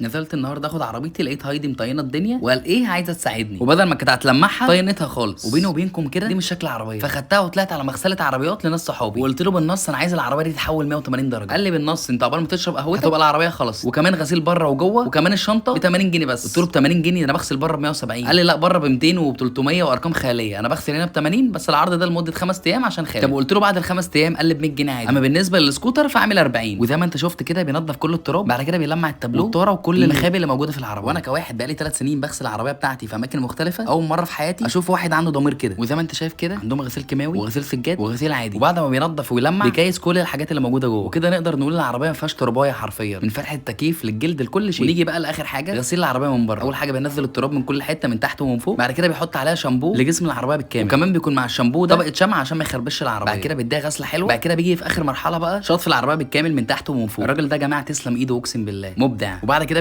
نزلت النهارده اخد عربيتي، لقيت هايدي مطينه الدنيا وقال ايه عايزه تساعدني، وبدل ما كانت هتلمعها طينتها خالص. وبيني وبينكم كده دي مش شكل عربيه، فخدتها وطلعت على مغسله عربيات لناس صحابي، وقلت له بالنص انا عايز العربية دي تتحول 180 درجه. قال لي بالنص انت عقبال ما تشرب قهوتك هتبقى العربية خلاص، وكمان غسيل بره وجوه، وكمان الشنطة ب 80 جنيه بس. قلت له ب 80 جنيه؟ انا بغسل بره ب 170. قال لي لا بره ب 200 وب 300 وارقام خياليه، انا بغسل هنا ب 80 بس، العرض ده لمدة 5 ايام عشان خالد. طب قلت له بعد الخمس ايام؟ قال لي ب 100 جنيه عادي. اما بالنسبة للسكوتر فعامل 40، وزي ما انت شفت كده بينظف كل التراب، بعد كده بيلمع التابلو والطاره وكل المخابئ اللي موجودة في العربيه. وانا كواحد بقالي 3 سنين بغسل العربية بتاعتي في اماكن مختلفه، اول مرة في حياتي اشوف واحد عنده ضمير كده. وزي ما انت شايف كده عندهم غسيل كيماوي وغسيل سجاد وغسيل عادي، وبعد ما بينظف ويلمع بيكيس كل الحاجات اللي موجودة جوه، وكده نقدر نقول العربية ما فيهاش تربايه حرفيا، من فتحه التكييف للجلد لكل شيء. ونيجي بقى لاخر حاجه، غسيل العربية من بره. اول حاجة بينزل التراب من كل حته، من تحت ومن فوق، بعد كده بيحط عليها شامبو لجسم العربية بالكامل، وكمان بيكون مع الشامبو ده طبقه شمع عشان ما يخربش العربيه. بعد كده بيديها غسله حلوه، بعد كده بيجي في اخر مرحلة بقى شاطف العربية بالكامل من تحت ومن فوق. الراجل ده يا جماعة تسلم ايده، اقسم بالله مبدع. وبعد كده